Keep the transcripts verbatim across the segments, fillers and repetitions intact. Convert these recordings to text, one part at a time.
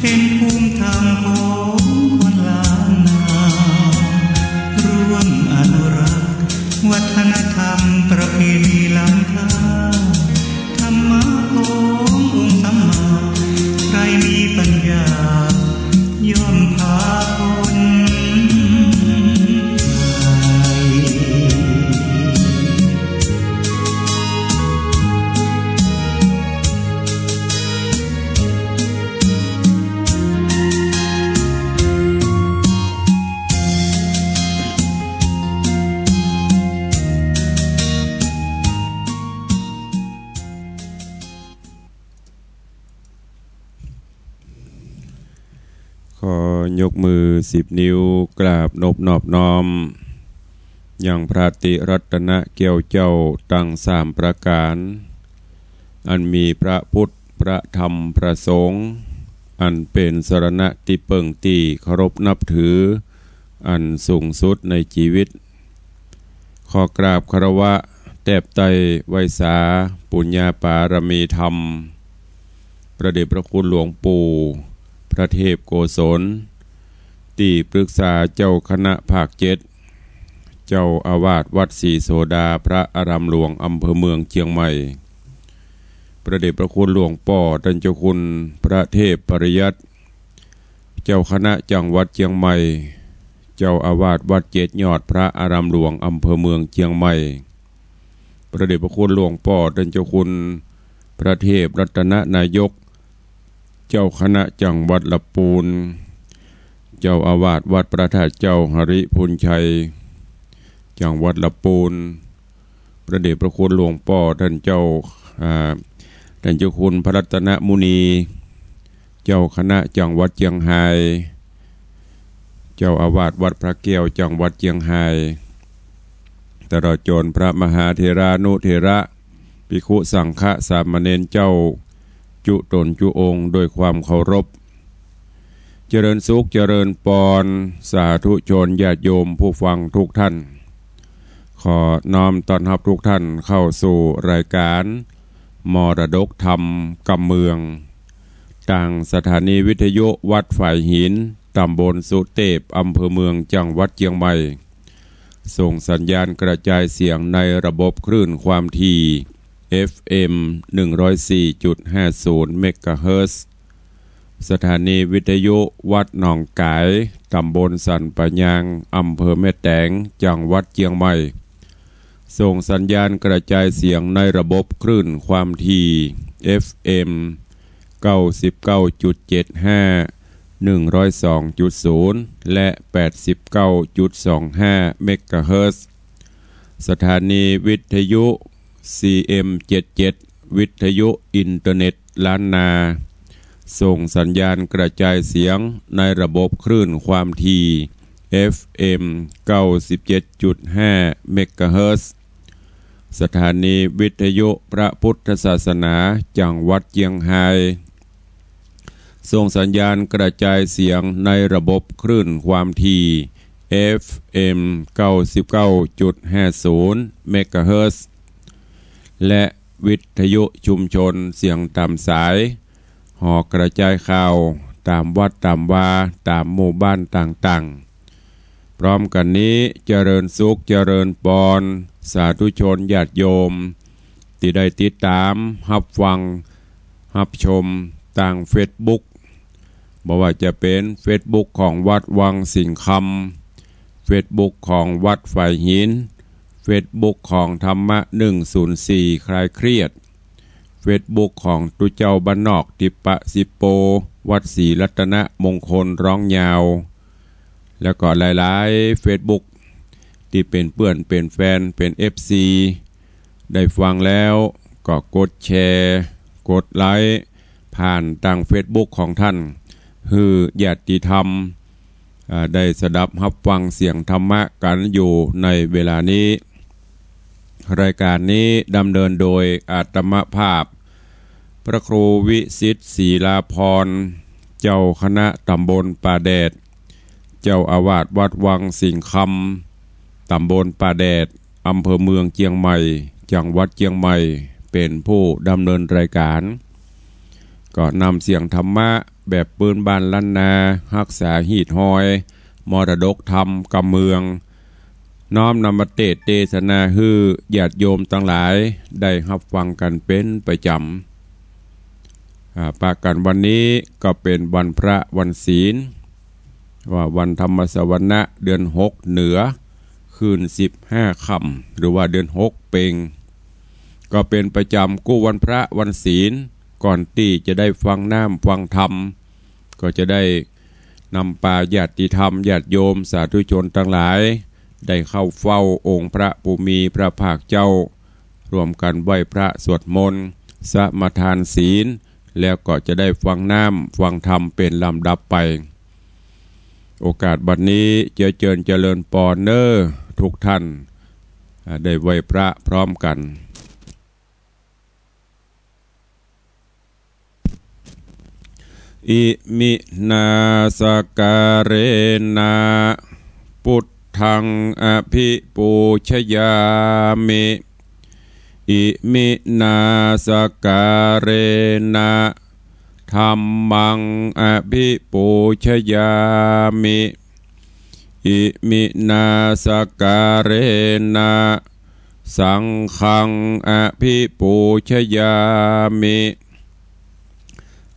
เป๋นภูมิธรรมของคนล้านนา ร่วมอนุรักษ์วัฒนธรรมประเพณีล้ำค่า ธรรมะขององค์สัมมา ใครมีปัญญาย่อมพาพ้นภัย ขอยกมือสิบนิ้วกราบนบนอบน้อม ยังพระติรัตนะแก้วเจ้าตังสามประก๋าน อันมีพระพุทธ พระธรรม พระสงฆ์ อันเป๋นสรณะตี้เปิ้งตี้เคารพนับถือ อันสูงสุดในจีวิต ขอกราบคารวะแตบไต้ไหว้สาปุญญาปารมีธรรม พระเดชพระคุณหลวงปู่พระเทพโกศล ตี้ปรึกษาเจ้าคณะภาคเจ็ด เจ้าอาวาสวัดศรีโสดา พระอารามหลวง อำเภอเมืองเจียงใหม่ พระเดชพระคุณหลวงป้อต้านเจ้าคุณพระเทพปริยัติ เจ้าคณะจังหวัดเจียงใหม่ เจ้าอาวาสวัดเจ็ดยอด พระอารามหลวง อำเภอเมืองเจียงใหม่ พระเดชพระคุณหลวงป้อต้านเจ้าคุณพระเทพรัตนนายก เจ้าคณะจังหวัดละปูน เจ้าอาวาสวัดพระธาตุเจ้าหริภุญชัย จังหวัดละปูน พระเดชพระคุณหลวงป้อต้านเจ้า อ่า ต้านเจ้าคุณพระรัตนมุนี เจ้าคณะจังหวัดเจียงฮาย เจ้าอาวาสวัดพระแก้วจังหวัดเจียงฮาย ตลอดจ๋นพระมหาเถรานุเถระ ภิกขุสังฆะสามเณรเจ้า จุ๊ต๋นจุ๊องค์โดยความเคารพ เจริญสุขเจริญปอน สาธุชนญาติโยมผู้ฟังทุกท่าน ขอน้อมต้อนฮับทุกท่านเข้าสู่รายก๋านมรดกธรรมกำเมือง ตางสถานีวิทยุวัดฝายหิน ต๋ำบลสุเตพ อำเภอเมือง จังหวัดเจียงใหม่ ส่งสัญญาณกระจายเสียงในระบบคลื่นความถี่ เอฟเอ็ม หนึ่งร้อยสี่จุดห้าศูนย์ เมกะเฮิรตซ์ สถานีวิทยุวัดหนองก๋าย ต๋ำบลสันป่ายาง อำเภอแม่แตง จังหวัดเจียงใหม่ ส่งสัญญาณกระจายเสียงในระบบคลื่นความถี่ เอฟเอ็ม เก้าสิบเก้าจุดเจ็ดห้า หนึ่งร้อยสองจุดศูนย์ และ แปดสิบเก้าจุดสองห้า เมกะเฮิรตซ์ สถานีวิทยุ ซีเอ็มเจ็ดเจ็ด วิทยุอินเทอร์เน็ตล้านนา ส่งสัญญาณกระจายเสียงในระบบคลื่นความถี่ เอฟเอ็ม เก้าสิบเจ็ดจุดห้า เมกะเฮิรตซ์ สถานีวิทยุพระพุทธศาสนาจังหวัดเจียงฮาย ส่งสัญญาณกระจายเสียงในระบบคลื่นความถี่ เอฟเอ็ม เก้าสิบเก้าจุดห้าศูนย์ เมกะเฮิรตซ์ และวิทยุชุมชนเสียงต๋ามสาย ห่อกระจายข่าวต๋ามวัดต๋ามวา ต๋ามหมู่บ้านต่างๆ พร้อมกั๋นนี้ เจริญสุขเจริญปอน สาธุชนญาติโยม ตี้ได้ติดต๋ามฮับฟังฮับชมตางเฟซบุ๊ก บ่ว่าจะเป๋นเฟซบุ๊กของวัดวังสิงห์คำ เฟซบุ๊กของวัดฝายหิน เฟซบุ๊กของธรรมะหนึ่งศูนย์สี่คลายเครียด เฟซบุ๊กของตุ๊เจ้าบ้านนอก ทิปปะสิปโป วัดศรีรัตนมงคลร้องยาว แล้วก็หลายๆ เฟซบุ๊ก ตี้เป๋นเปื้อน เป๋นแฟน เป๋นเอฟซี ได้ฟังแล้วก็กดแชร์ กดไลก์ ผ่านตางเฟซบุ๊กของท่าน หื้อญาติธรรม อ่า ได้สดับฮับฟังเสียงธรรมะกั๋นอยู่ในเวลานี้ รายก๋านนี้ดำเนินโดยอาตมาภาพ พระครูวิสิทธิ์ ศรีลาภรณ์ เจ้าคณะต๋ำบลป่าแดด เจ้าอาวาสวัดวังสิงห์คำ ต๋ำบลป่าแดด อำเภอเมืองเจียงใหม่ จังหวัดเจียงใหม่ เป๋นผู้ดำเนินรายก๋าน ก็นำเสียงธรรมะ แบบปื้นบ้านล้านนา ฮักษาฮีตฮอยมรดกธรรมกำเมือง น้อมนำมาเตสน์เตสนาหื้อญาติโยมตังหลายได้ฮับฟังกั๋นเป๋นประจ๋ำ อ่า ปะกั๋นวันนี้ก็เป๋นวันพระวันศีล ว่าวันธรรมสวณะ เดือนหกเหนือ คืนสิบห้าค่ำ หรือว่าเดือนหกเป็ง ก็เป๋นประจ๋ำกู้วันพระวันศีล ก่อนตี้จะได้ฟังน้ำฟังธรรม ก็จะได้นำปาญาติธรรมญาติโยมสาธุชนตังหลาย ได้เข้าเฝ้าองค์พระผู้มีพระภาคเจ้า ร่วมกั๋นไหว้พระสวดมนต์ สมาทานศีล แล้วก็จะได้ฟังน้ำฟังธรรมเป๋นลำดับไป โอกาสบัดนี้จะเจิญเจริญปอนเน่อทุกท่าน อ่า ได้ไหว้พระพร้อมกั๋น อิมินาสการะนะ พุทธังอภิปูชยามิ อิมินาสการะนะ ธัมมังอภิปูชยามิ อิมินาสการะนะ สังฆังอภิปูชยามิ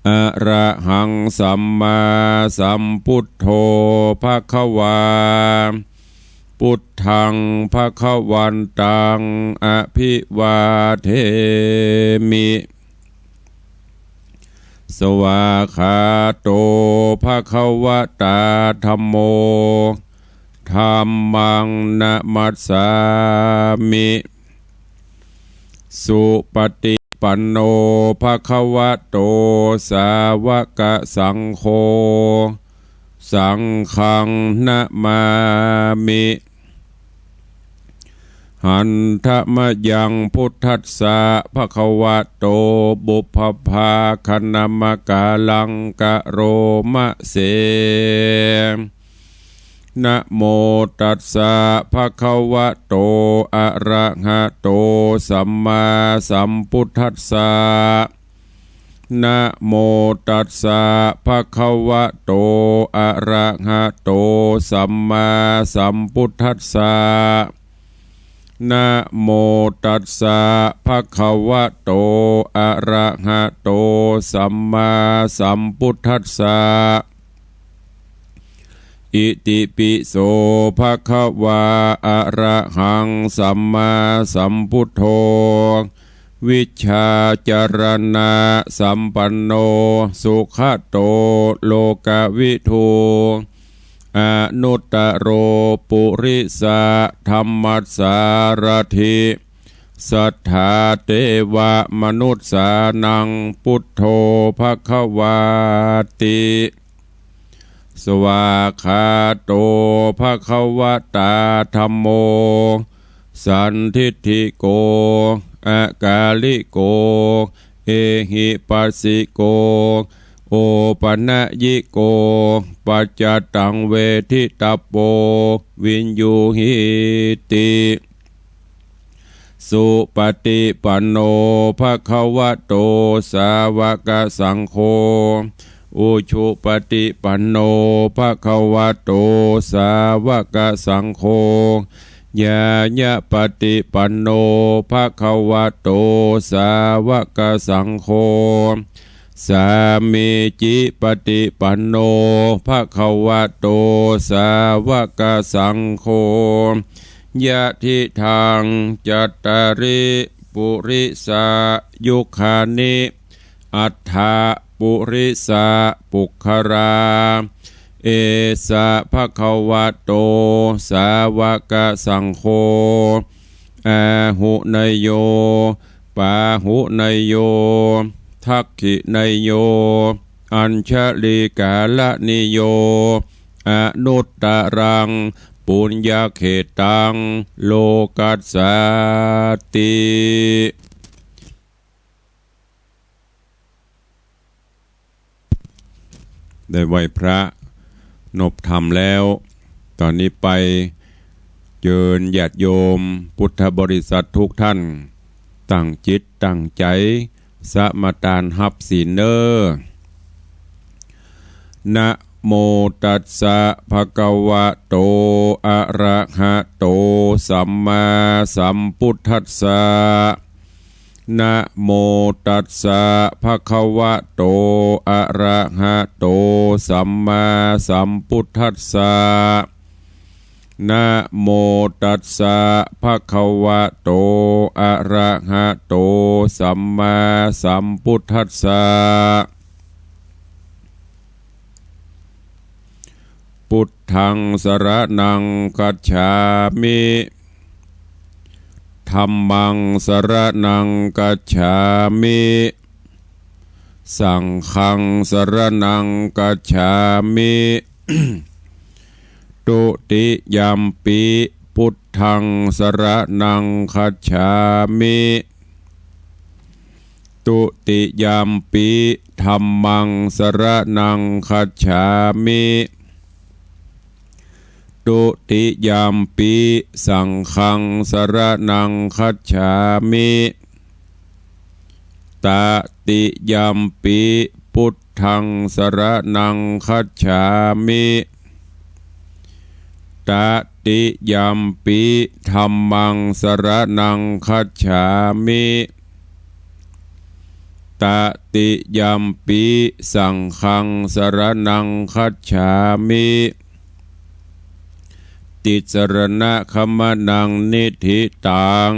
อะระหังสัมมาสัมพุทโธภะคะวา พุทธังภะคะวันตังอภิวาเทมิ สวากขาโตภะคะวะตาธัมโม ธัมมังนะมัสสามิ สุปฏิปันโนภะคะวะโต สาวะกะสังโฆ สังฆังนะมามิ หันทะมะยังพุทธัสสะภะคะวะโต ปุพพะภาคะนะมะกาลังกะโรมะเส นะโมตัสสะภะคะวะโต อะระหะโต สัมมาสัมพุทธัสสะ นะโมตัสสะภะคะวะโต อะระหะโต สัมมาสัมพุทธัสสะ นะโมตัสสะภะคะวะโต อะระหะโต สัมมาสัมพุทธัสสะ อิติปิโสภะคะวา อะระหังสัมมาสัมพุทโธ วิชชาจารณะสัมปันโน สุขะโต โลกะวิทู อนุตตะโร ปุริสะธัมมัสสารัฐิ สัทธาเตวะมนุสสานัง พุทโธภะคะวาติ สวากขาโตภะคะวะตาธัมโม สันทิฏฐิโก อะกาลิโก เอหิปัสสิโก โอปะนะยิโก ปัจจตังเวทิตัปโป วิญญูหีติ สุปฏิปันโนภะคะวะโต สาวะกะสังโฆ อุชุปฏิปันโนภะคะวะโต สาวะกะสังโฆ ญาณปฏิปันโนภะคะวะโต สาวะกะสังโฆ สามีจิปฏิปันโนภะคะวะโต สาวะกะสังโฆ ยะทิทัง จัตตาริ ปุริสายุคานิ อัฏฐะ ปุริสะปุคคลา เอสะภะคะวะโต สาวะกะสังโฆ อาหุเนยโย ปาหุเนยโย ทักขิเนยโย อัญชลีกาลนิโย อนุตตะรัง ปุญญะเขตัง โลกัสสาติ ได้ไหว้พระ นบธรรมแล้ว ต๋อนนี้ไป เจิญญาติโยมพุทธบริษัททุกท่าน ตั้งจิตตั้งใจ๋ สมาทานฮับศีลเน่อ นะโมตัสสะ ภะคะวะโต อะระหะโต สัมมาสัมพุทธัสสะ นะโมตัสสะ ภะคะวะโต อะระหะโต สัมมาสัมพุทธัสสะ นะโมตัสสะ ภะคะวะโต อะระหะโต สัมมาสัมพุทธัสสะ พุทธัง สรณัง คัจฉามิ ธัมมัง สรณัง คัจฉามิ สังฆัง สรณัง คัจฉามิ ทุติยัมปิ พุทธัง สรณัง คัจฉามิ ทุติยัมปิ ธัมมัง สรณัง คัจฉามิ ทุติยัมปิ สังฆัง สรณัง คัจฉามิ ตติยัมปิ พุทธัง สรณัง คัจฉามิ ตติยัมปิ ธัมมัง สรณัง คัจฉามิ ตติยัมปิ สังฆัง สรณัง คัจฉามิ ติสรณะขมนัง นิฏฐิตัง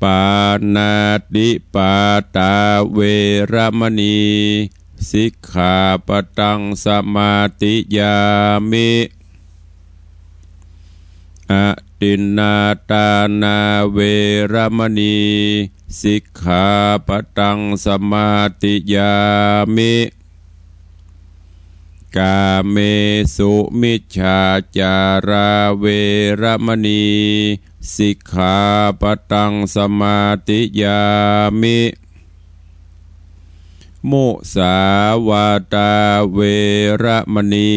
ปาณาติปาตา เวระมะณี สิกขาปะตัง สมาธิยามิ อทินนาทานา เวระมะณี สิกขาปะตัง สมาธิยามิ กาเมสุมิจฉาจารา เวระมะณี สิกขาปะตัง สมาธิยามิ มุสาวาทา เวระมะณี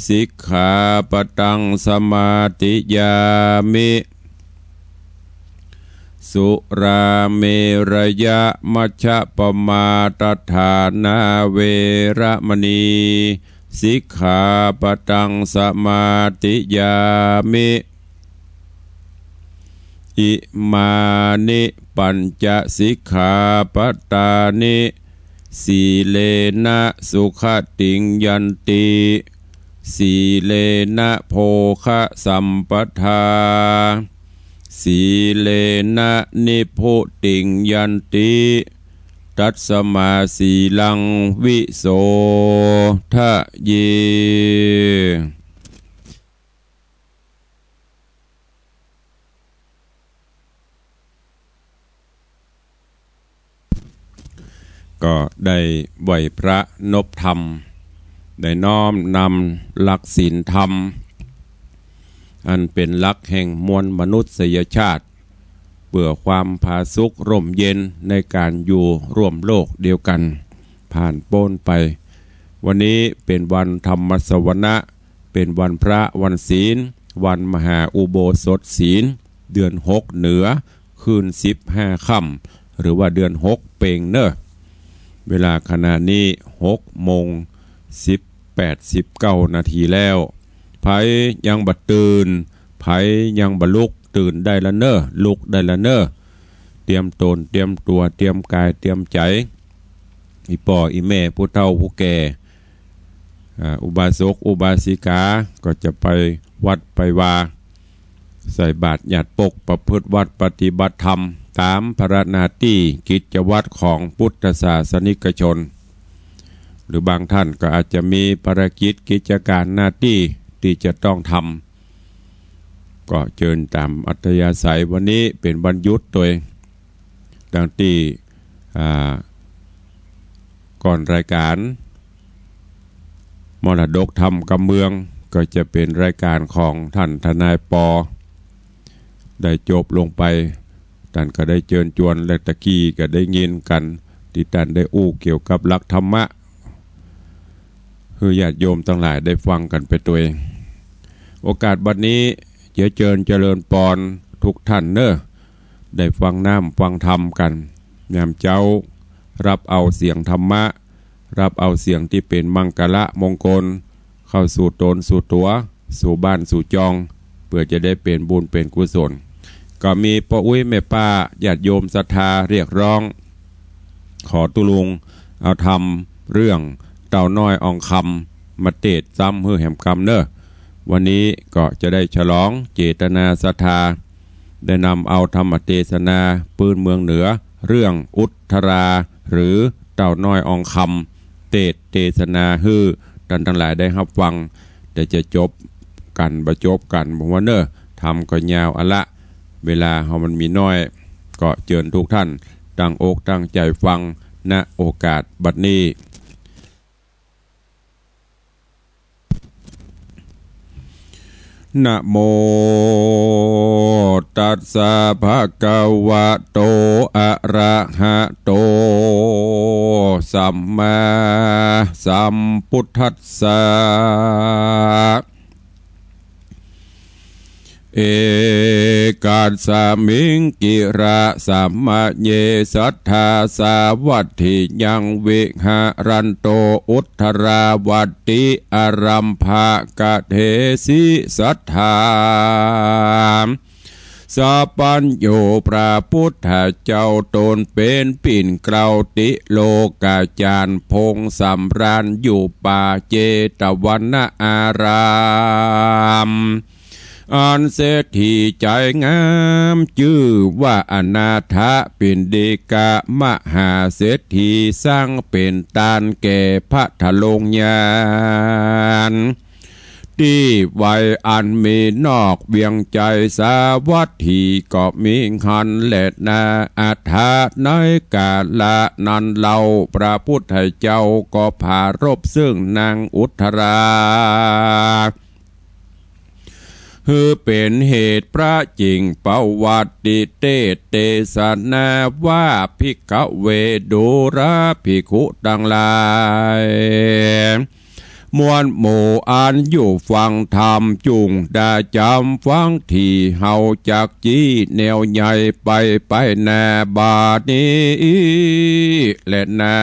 สิกขาปะตัง สมาธิยามิ สุราเมรยะมัชฌะปมาทฐานา เวระมะณี สิกขาปะตัง สมาธิยามิ อิมานิปัญจสิกขาปะตานิ สีเลนะสุขติงยันติ สีเลนะโภคะสัมปทา สีเลนะนิพพุติงยันติ ตัสมาสีลังวิโสทะเย ก็ได้ไหว้พระนบธรรม ได้น้อมนำหลักศีลธรรม อันเป็นหลักแห่งมวลมนุษยชาติ เพื่อความผาสุกร่มเย็นในการอยู่ร่วมโลกเดียวกัน ผ่านป๊นไป วันนี้เป็นวันธรรมสวนะ เป็นวันพระวันศีล วันมหาอุโบสถศีล เดือนหกเหนือ คืนสิบห้าค่ำ หรือว่าเดือนหกเป็งเน่อ เวลาขณะนี้หกโมงสิบแปด สิบเก้านาทีแล้ว ใผยังบ่ตื่น ใผยังบ่ลุก ตื่นได้ละเน่อ ลุกได้ละเน่อ เตรียมตน เตรียมตั๋ว เตรียมก๋าย เตรียมใจ๋ อี่ป้ออี่แม่ ผู้เฒ่าผู้แก่ อ่า อุบาสกอุบาสิกา ก็จะไปวัดไปวา ใส่บาตรญาติปก ประพฤติวัตรปฏิบัติธรรม ต๋ามภาระหน้าตี้กิจวัตรของพุทธศาสนิกชน หรือบางท่านก็อาจจะมีภารกิจกิจก๋านหน้าตี้ตี้จะต้องทำ ก็เจิญต๋ามอัธยาศัย วันนี้เป๋นวันหยุดตวย ดังตี้ อ่า ก่อนรายก๋านมรดกธรรมกำเมือง ก็จะเป๋นรายก๋านของต้านทนายปอ ได้จบลงไป ต้านก็ได้เจิญจวน และตะกี้ก็ได้ยินกั๋น ตี้ต้านได้อู้เกี่ยวกับหลักธรรมะ หื้อญาติโยมตังหลายได้ฟังกั๋นไปตวย โอกาสบัดนี้ เจียเจิญเจริญปอนทุกท่านเน่อ ได้ฟังน้ำฟังธรรมกั๋น ยามเจ๊า ฮับเอาเสียงธรรมะ ฮับเอาเสียงตี้เป๋นมังคละมงคล เข้าสู่ต๋นสู่ตั๋ว สู่บ้านสู่จอง เปื้อจะได้เป๋นบุญเป๋นกุศล ก็มีป้ออุ๊ยแม่ป้าญาติโยมศรัทธาเรียกร้อง ขอตุ๊ลุงเอาธรรมเรื่องเต้าน้อยอองคำมาเตสน์ซ้ำหื้อแหมกำเน่อ วันนี้ก็จะได้ฉลองเจตนาศรัทธา ได้นำเอาธรรมเตสนาปื้นเมืองเหนือ เรื่องอุทรา หรือเต้าน้อยอองคำ เตสน์เตสนาหื้อต้านตังหลายได้ฮับฟัง แต่จะจบกั๋นบ่จบกั๋นบ่ฮู้เน่อ ธรรมก็ยาวอะละ เวลาเฮามันมีน้อย ก็เจิญทุกท่านตั้งอกตั้งใจ๋ฟัง ณ โอกาสบัดนี้ นะโมตัสสะ ภะคะวะโต อะระหะโต สัมมาสัมพุทธัสสะ เอกัสสะมิง กิระสะมะเย สัตถาสาวัตถิยัง วิหะรันโต อุทราวาติ อารัมภะกะเทสิ สัตถา สัพพัญญู พระพุทธเจ้าต๋นเป๋นปิ่นเกล้าติโลกาจารย์ พงสำราญอยู่ป่าเจตวนะอาราม อันเศรษฐีใจ๋งามจื้อว่าอนาถปิณฑิกะ มหาเศรษฐี ซังเป๋นตานแก่พระทะลงยาน ตี้ไวอันมีนอกเวียงไจสาวัตถี ก็มีหั้นแลนา อัฏฐะ ในกาละนั้นเล่า พระพุทธเจ้าก็ผารภซึ่งนางอุทรา หื้อเป๋นเหตุพระจิ่งประวัติเตสน์เตสนาว่า ภิกขะเว ดูราภิกขุตังหลาย มวลหมู่อันอยู่ฟังธรรม จุ่งดาจ๋ำฟัง ตี้เฮาจักจี้แนวใหญ่ไปไปนาบาดนี้แลนา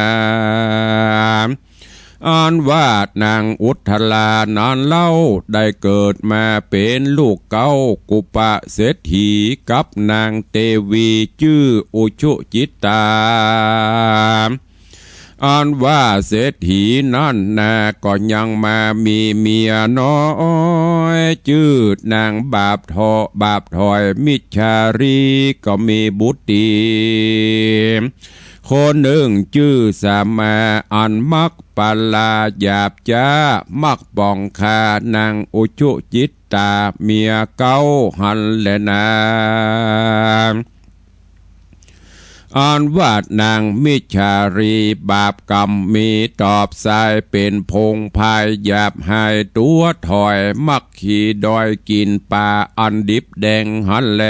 อันว่านางอุทรานั้นเล่า ได้เกิดมาเป๋นลูกเก๊ากุปะเศรษฐี กับนางเตวีจื้ออุชุจิตตา อันว่าเศรษฐีนั้นนา ก็ยังมามีเมียน้อย จื้อนางบาปเถาะ บาปถอยมิจฉารี ก็มีบุตรี คนนึ่งจื้อสามา อันมักปลาหยาบจ๊า มักป่องฆ่านางอุชุจิตตาเมียเก๊าหั้นแลนา อันว่านางมิจฉารีบาปกรรมมี ตอบสายเป๋นพงพายหยาบหายตั๋วถอย มักขี่ดอยกิ๋นป่าอันดิบแดงหั้นแล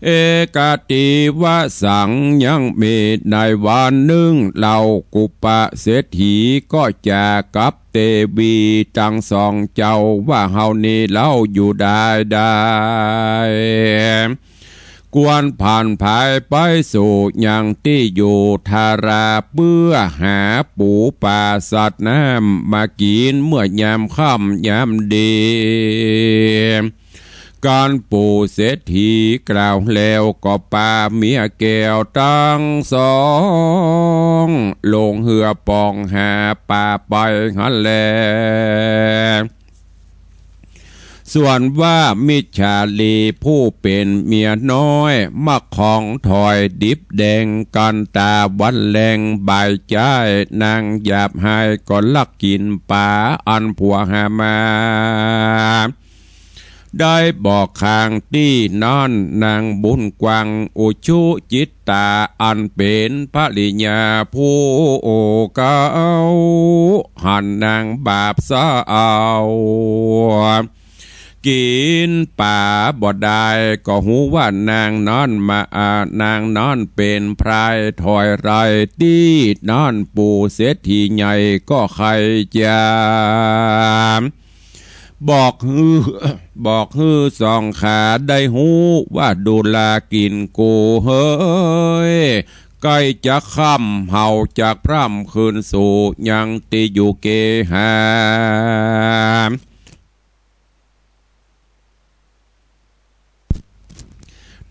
เอกัตติวสัง ยังมีในวันนึ่งเล่า กุปะเศรษฐีก็จ๋ากับเตวีตังสองเจ้า ว่าเฮานี้เล่าอยู่ดายดาย ควรผันผายไปสู่ยังตี้อยู่ทารา เปื้อหาปู๋ป๋าสัตว์น้ำมากิ๋นเมื่อยามค่ำยามดี กันปู่เศรษฐีกล่าวแล้วก็ปาเมียแก้วตังสอง ลงเฮือป่องหาป่าไปหั้นแล ส่วนว่ามิจฉารีผู้เป๋นเมียน้อย มักของถอยดิบแดง กันต๋าวันแลงบ่ายจ้าย นางหยาบหายก็ลักกิ๋นป๋าอันผัวหามา ได้บอกข้างตี้นั้น นางบุญกว้างอุชุจิตตา อันเป๋นภริยาผู้เก๊าหั้น นางบาปเศร้า กิ๋นป๋าบ่ได้ ก็ฮู้ว่านางนั้นมา อ่า นางนั้นเป๋นพรายถอยไร ตี้นั้นปู่เศรษฐีใหญ่ก็ใค่จะ บอกหื้อ บอกหื้อสองขาได้ฮู้ว่าดูรากิ๋นกูเฮย ใก้จะค่ำ เฮาจักพร่ำคืนสู่ยังตี้อยู่เกหา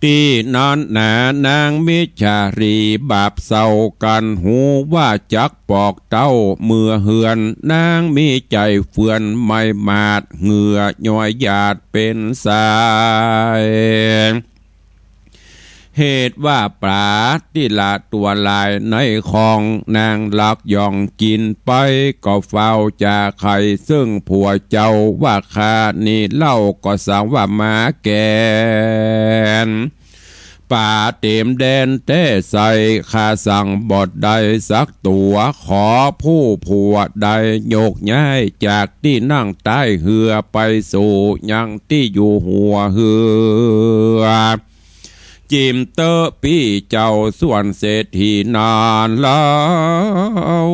ตี้นั้นหนา นางมิจฉารีบาปเศร้า กันฮู้ว่าจักปอกเต้าเมือเฮือน นางมีใจ๋เฟื่อนไม่หมาด เหงื่อย้อยหยาดเป๋นสาย เหตุว่าป๋าตี้ละตั๋วหลายในคอง นางลักย่องกิ๋นไป ก็เฝ้าจะไขซึ่งผัวเจ้า ว่าข้านี้เล่าก็สังว่าหมาแก่น ป๋าเต๋มแดนแต๊ใส่ ข้าสั่งบ่ได้สักตั๋ว ขอผู้ผัวได้ยกย้าย จากตี้นั่งใต้เฮือไปสู่ยังตี้อยู่หัวเฮือ จิ่มเต๊อะปี้เจ้าส่วนเศรษฐีนั้นแล้ว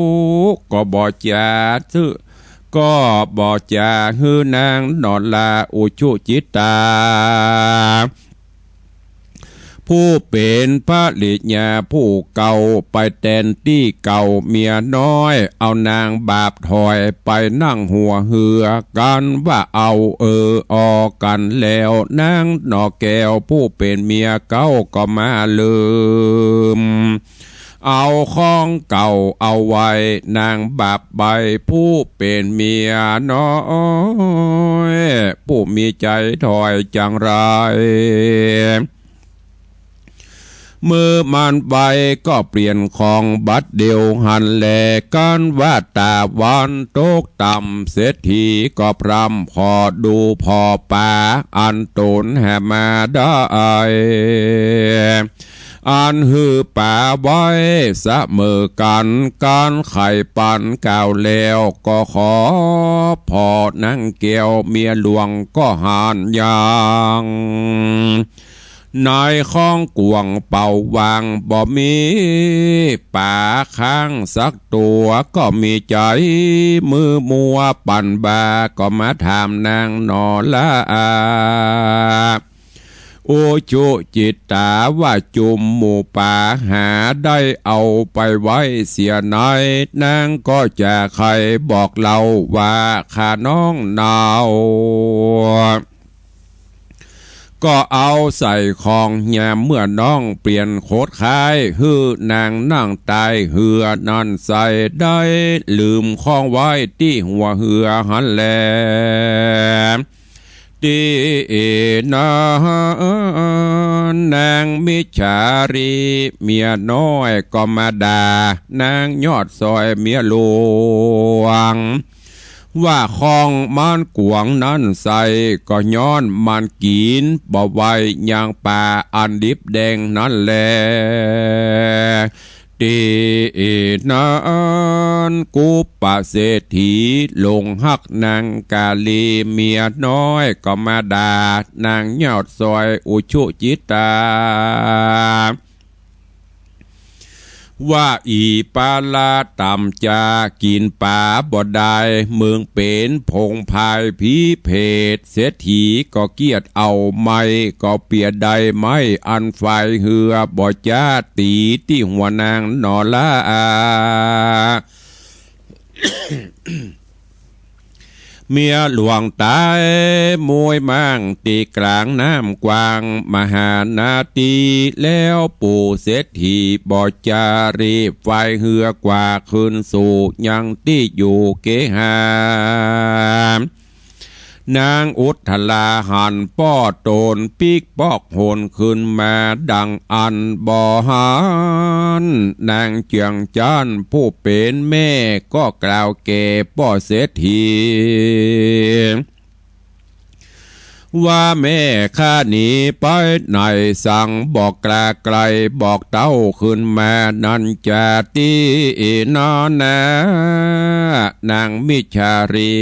ก็บ่จะซื้อ ก็บ่จะหื้อนางหนอลาอุชุจิตตา ผู้เป๋นภริยาผู้เก่า ไปแตนตี้เก่าเมียน้อย เอานางบาปถอยไปนั่งหัวเฮือ กันว่าเอาเออออกันแล้ว นางหนอแก้วผู้เป๋นเมียเก่าก็มาลืม เอาของเก่าเอาไว้ นางบาปใบ้ผู้เป๋นเมียน้อย ผู้มีใจ๋ถอยจังไร เมื่อมันใบ้ก็เปลี่ยนของบัดเดียวหั้นแล กันว่าตะวันตกต่ำ เศรษฐีก็พร่ำขอดูผ่อป๋า อันต๋นแหมาได้ อันหื้อป๋าไว้เสมอกั๋น กั๋นไขปันกล่าวแล้ว ก็ขอผ่อนางแก้วเมียหลวงก็หานยัง ในข้องก๋วงเป่าว่างบ่มีป๋าข้างสักตั๋ว ก็มีใจ๋มือมัวปั่นบ่า ก็มาถามนางหนอลา อุชุจิตตาว่าจุ่มหมู่ป๋าหาได้เอาไปไว้เสียไหน นางก็จะใค่บอกเล่าว่าข้าน้องเนา ก็เอาใส่ของยามเมื่อน้องเปลี่ยนโขดคาย หื้อนางนั่งใต้เฮือนั้นใส่ ได้ลืมของไว้ตี้หัวเฮือหั้นแล ตี้นั้นนางมิจฉารีเมียน้อยก็มาด่านางยอดซอยเมียหลวง ว่าของมันก๋วงนั้นใส่ ก็ย้อนมันกิ๋นบ่ไหวยังป๋าอันดิบแดงนั้นแล ตี้นั้นกุปเศรษฐีหลงฮักนางกาลีเมียน้อย ก็มาด่านางยอดซอยอุชุจิตตา ว่าอี๋ปาลาต่ำจา กิ๋นป๋าบ่ได้ มึงเป๋นผงพายผีเผต เศรษฐีก็เกียจเอาไม้ ก็เปียได้ไม้อันฝ่ายเฮือบ่จ้า ตี๋ตี้หัวนางหนอลา เมียหลวงต๋ายมวยมั่งตี้กลางน้ำกว้างมหานาที แล้วปู่เศรษฐีบ่จ้ารีบฝ่ายเฮือกว่าคืนสู่ยังตี้อยู่เกหา นางอุทธราหันป้อต๋นปิ๊กปอกหนขึ้นมาดังอั้นบ่หัน นางเจืองจั๊นผู้เป๋นแม่ก็กล่าวแก่ป้อเศรษฐี ว่าแม่ข้าหนีไปไหนสัง บอกกล้าไกลบอกเต้าขึ้นมานั้นจา ตี้นั้นนา นางมิจฉารี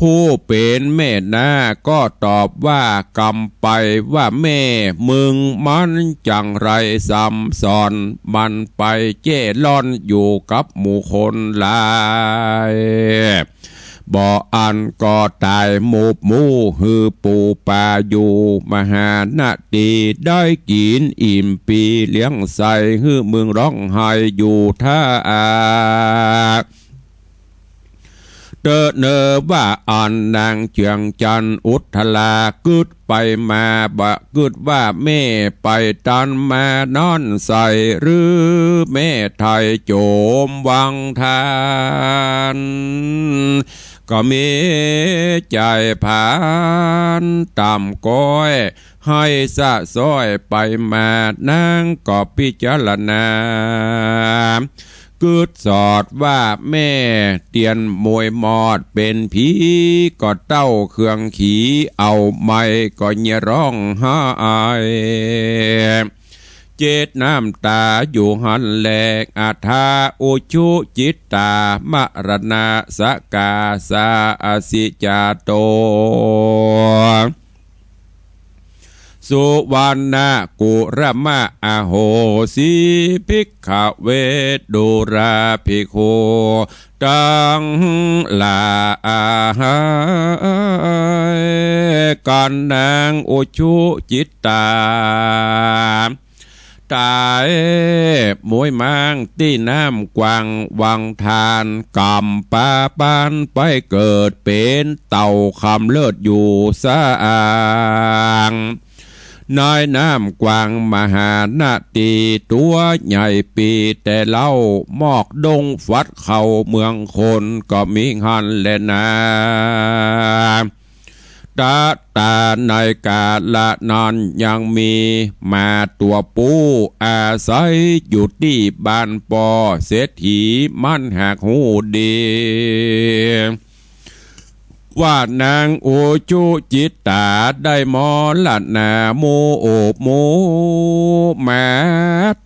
ผู้เป๋นแม่นาก็ตอบว่ากำไปว่า แม่มึงมันจังไรซ้ำซ้อน มันไปเจ้ร่อนอยู่กับหมู่คนหลาย บ่อั้นก็ต๋ายหมูบหมู่ หื้อปู๋ปลาอยู่มหานาตี ได้กิ๋นอิ่มปีเลี้ยงใส หื้อเมืองร้องไห้อยู่ถ้า เต๊อะเน่อว่าอั้น นางเจืองจันทร์อุทธรา กึ๊ดไปมาบ่กึ๊ดว่าแม่ไปตันมานั้นใส หรือแม่ไทยโจมวังทาน ก็มีใจ๋ผานต่ำก้อย หื้อสะซ้อยไปมา นางก็พิจารณา กึ๊ดสอดว่าแม่เตียนมวยมอดเป๋นผี ก็เต้าเครื่องขีเอาไม้ ก็เยียะร้องไห้ เจ็ดน้ำต๋าอยู่หั้นแล อัฏฐาอุชุจิตตา มรณะสกาสาอสิจาโต สุวัณณะกุรมะอโหสิ ภิกขเว ดูราภิกขุตังหลาย กัณฑ์นางอุชุจิตตา ต๋ายมวยม้างตี้น้ำกว้างวังทาน ก๋ำปาปานไปเกิดเป๋นเต่าคำเลิศอยู่สาง ในน้ำกว้างมหานาตี ตั๋วใหญ่ปีแต่เล่า มอกด้งฟัดเข้าเมืองคน ก็มีหั้นแลนา ตะตาในกาละนั้นยังมีหมาตั๋วปู๋ อาศัยอยู่ตี้บ้านป้อเศรษฐี มันหากฮู้ดี ว่านางอุชุจิตตาได้มรณา หมู่โอบหมู่หมา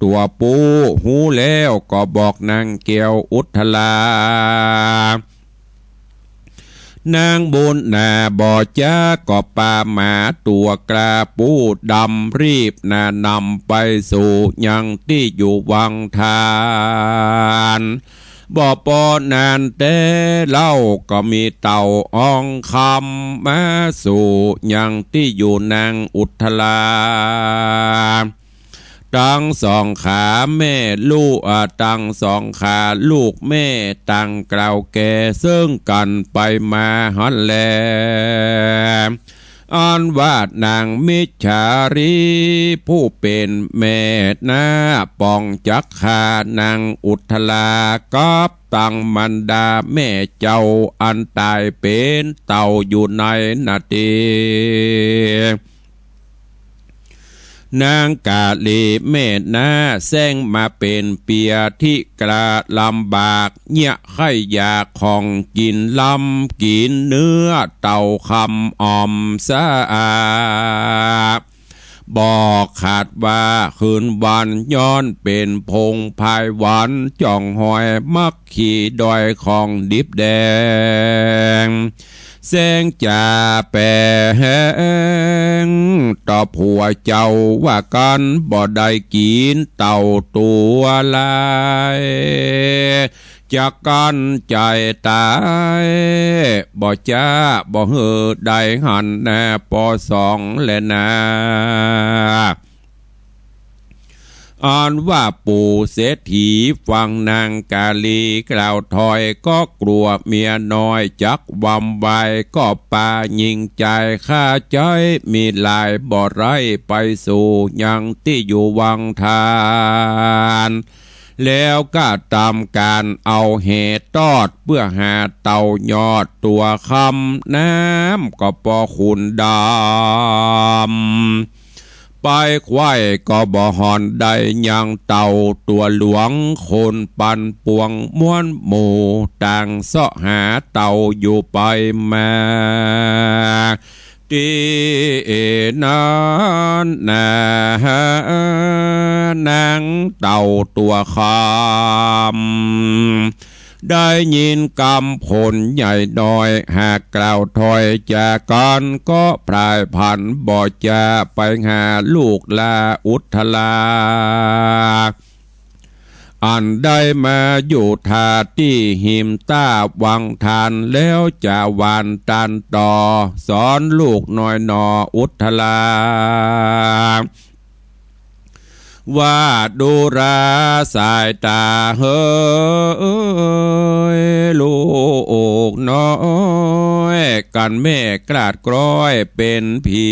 ตั๋วปู๋ ฮู้แล้วก็บอกนางแก้วอุทธรา นางบุญนาบ่จ๊าก็ปาหมาตั๋วกล้าปู๋ดำ รีบหน้านำไปสู่ยังตี้อยู่วังทาน บ่ปอนานแต่เล่าก็มีเต่าอองคำมาสู่ยังตี้อยู่นางอุทธรา ตังสองขาแม่ลูก อ่า ตังสองขาลูกแม่ต่างกล่าวแก่เซิ่งกั๋นไปมาหั้นแล อันว่านางมิจฉารีผู้เป๋นแม่น้าป๋องจักฆ่านางอุทธรากับตังมารดาแม่เจ้าอันต๋ายเป๋นเต่าอยู่ในนาตี นางกาลีแม่น้าแสร้งมาเป๋นเปียที่กล้าลำบาก เยียะใค่อยากของกิ๋น ลำกิ๋นเนื้อเต่าคำอ่อมสะอา บอกขาดว่าคืนวันย้อนเป๋นพงพายหวาน จ่องหอยมักขี่ดอยของดิบแดง แสร้งจ๋าแป๋แหงต่อผัวเจ้าว่ากั๋น บ่ได้กิ๋นเต่าตั๋วหลาย จักกั้นใจ๋ต๋าย บ่จ๊าบ่หื้อได้หันหน้าปอสองแลนา อันว่าปู่เศรษฐีฟังนางกาลีกล่าวถ้อย ก็กลัวเมียน้อยจักวำวาย ก็ปาญิงใจ๋ฆ่าใจ๊มีหลาย บ่ไร้ไปสู่ยังตี้อยู่วังทาน แล้วก็ตำก๋านเอาแหตอด เปื้อหาเต่ายอดตั๋วคำ น้ำก็ปอขุ่นดำ ไปไขว่ก็บ่ห่อนได้ยังเต่าตั๋วหลวง คนปันปวงมวลหมู่ต่างเซาะหาเต่าอยู่ไปมา ตี้นั้นนา นางเต่าตั๋วคำ ได้ยินกำผลใหญ่น้อย หากกล่าวถ้อยจ๋ากั๋น ก็พลายพลันบ่จ๊าไปหาลูกหล้าอุทธรา อันได้มาอยู่ถ้าตี้หิมต้าวังทาน แล้วจะหว่านตันต่อ สอนลูกน้อยหน่ออุทธรา ว่าดูราสายต๋าเหย ลูกน้อย กั๋นแม่กล้าดกล้อยเป๋นผี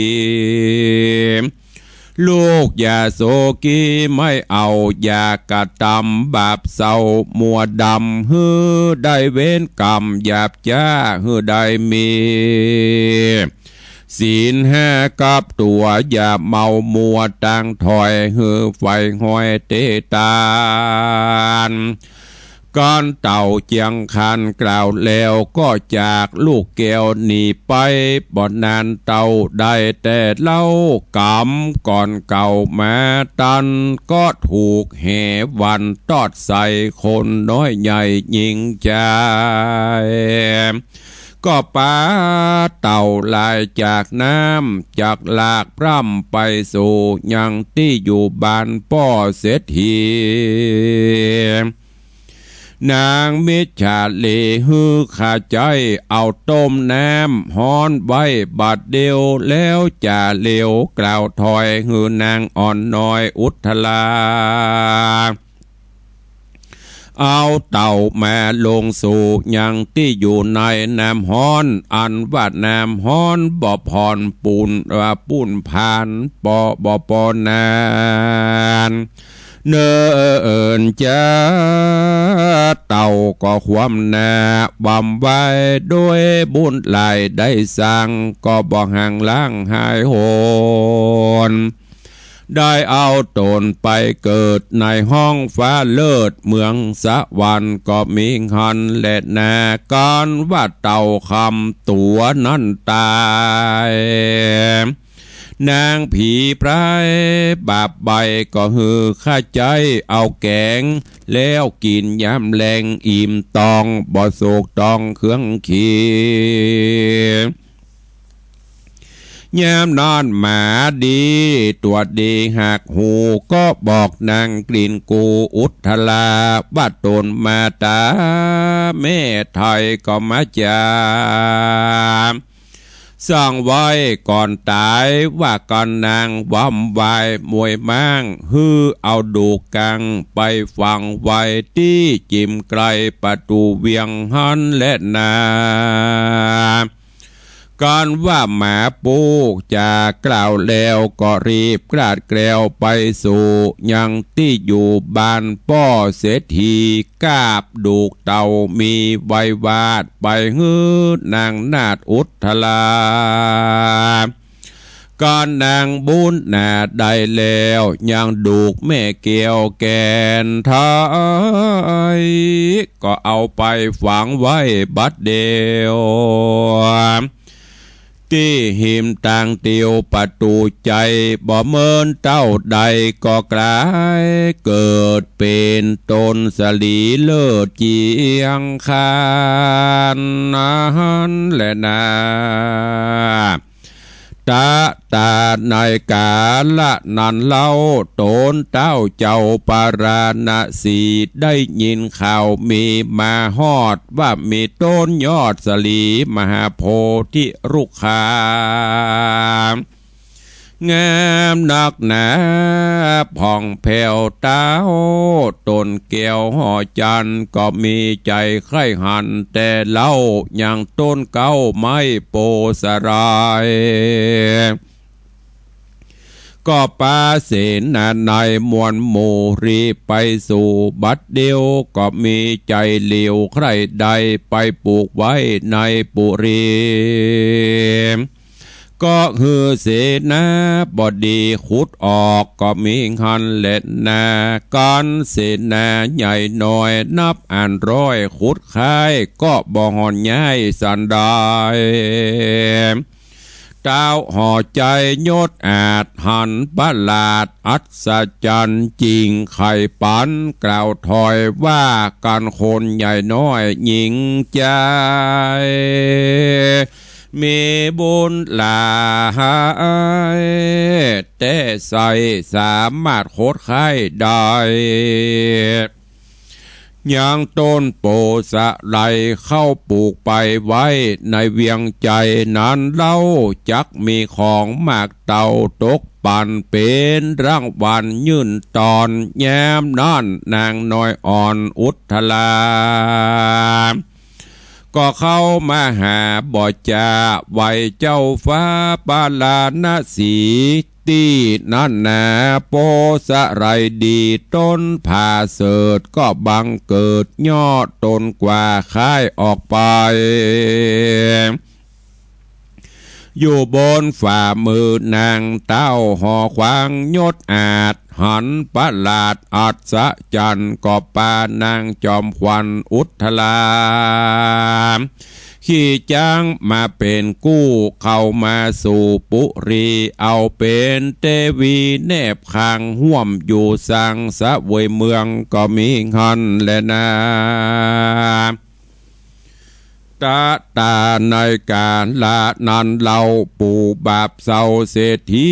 ลูกอย่าโศกีไม่เอา อย่ากระตำบาปเศร้ามัวดำ หื้อได้เวรกรรมหยาบจ๊า หื้อได้มี ศีลห้ากับตั๋ว อย่าเมามัวตางถอย หื้อใฝ่ห้อยเตตาน กั๋นเต่าเจียงคานกล่าวแล้วก็จาก ลูกแก้วหนีไป บ่นานเต้าได้แต่เล่า กำก่อนเก่ามาตัน ก็ถูกแหหวั่นตอดใส่ คนน้อยใหญ่ญิงจาย ก็ปาเต่าลายจากน้ำ จักลากพร่ำไปสู่ยังตี้อยู่บ้านป้อเศรษฐี นางมิจฉาลีหื้อข้าใจ๊ เอาต้มน้ำฮ้อนไว้บัดเดียว แล้วจ่าเร็วกล่าวถอย หื้อนางอ่อนน้อยอุทธรา เอาเต่ามาลงสู่ยังตี้อยู่ในน้ำฮ้อน อันว่าน้ำฮ้อนบ่ผ่อนปูน ว่าปูนผานปอบ่ปอนาน เนิ่นจ๊า เต่าก็คว่ำหน้าบำไว้ โดยบุญหลายได้สร้าง ก็บ่ห่างล้างหายโหน ได้เอาต๋นไปเกิดในห้องฟ้าเลิศเมืองสวรรค์ ก็มีหั้นแลนา กั๋นว่าเต่าคำตั๋วนั้นต๋าย นางผีพรายบาปใบ้ก็หื้อข้าใจ๊เอาแก๋ง แล้วกิ๋นยามแลงอิ่มตอง บ่โศกตองเคืองขีด ยามนั้นหมาดีตั๋วดีหักหู ก็บอกนางกลิ่นกูอุทธรา ว่าต๋นมาต๋าแม่ไทยก็มาจ๋า สั่งไว้ก่อนต๋าย ว่ากั๋นนางวำวายมวยม้าง หื้อเอาดูกกังไปฝังไว้ตี้จิมไกลประตู๋เวียงหั้นแลนา กั๋นว่าหมาปู๊จ๋ากล่าวแล้ว ก็รีบกราดแกล้วไปสู่ยังตี้อยู่บ้านป้อเศรษฐี กราบดูกเต่ามีไวยวาท ไปหื้อนางนาฏอุทธรา กั๋นนางบุญนาได้แล้ว ยังดูกแม่แก้วแก่นไทย ก็เอาไปฝังไว้บัดเดียว ตี้หิมตางเตียวประตู๋ใจ๋ บ่เมินเต้าใดก็กลายเกิดเป๋นต๋นสะหลีเลิศเจียงคานหั้นแลนา ตะตาในก๋าละนั้นเล่า ต๋นเต้าเจ้าปาราณสี ได้ยินข่าวมีมาฮอด ว่ามีต้นยอดสะหลีมหาโพธิรุกขางามนักหนา ผ่องแผ้วเต้า ต๋นแก้วหอจันทร์ ก็มีใจ๋ใค่หันแต่เล่า ยังต้นเก๊าไม้โปสะราย ก็ปาเสนานัยมวลหมู่รีบไปสู่บัดเดียว ก็มีใจ๋หลิวใคร่ได้ไปปลูกไว้ในปุรี ก็หื้อเสนาบดีขุดออก ก็มีหั้นแลนา กั๋นเสนาใหญ่น้อยนับอันร้อย ขุดค้ายก็บ่ห่อนย้ายสันดาย เต้าหอใจ๋ยศอาจหันประหลาดอัศจรรย์จริง ใค่ปันกล่าวถอยว่า กั๋นคนใหญ่น้อยญิงจาย มีบุญหลายแต๊ใส่ สามารถขุดค้ายได้ ยังต้นโพธิ์สะไลเข้าปลูกไปไว้ในเวียงใจ๋นั้นเล่า จักมีของมากเต้าตกปั๋นเป๋นรางวัลยื่นตอน ยามนั้นนางน้อยอ่อนอุทธรา ก็เข้ามาหาบ่จ๋า ไหว้เจ้าฟ้าปาราณสี ตี้นั้นนา โพธิ์สะไลดีต้นผาเสริฐ ก็บังเกิดยอดต้นกล้าคายออกไป อยู่บนฝ่ามือนางเต้า หอขวางยศอาจ หันประหลาดอัศจรรย์ ก็ปานางจอมขวัญอุทธรา ขี่จ๊างมาเป๋นกู้ เข้ามาสู่ปุรี เอาเป๋นเตวีแนบข้าง ฮ่วมอยู่สังเสวยเมือง ก็มีหั้นแลนา ตะตาในกาละนั้นเล่า ปู่บาปเศร้าเศรษฐี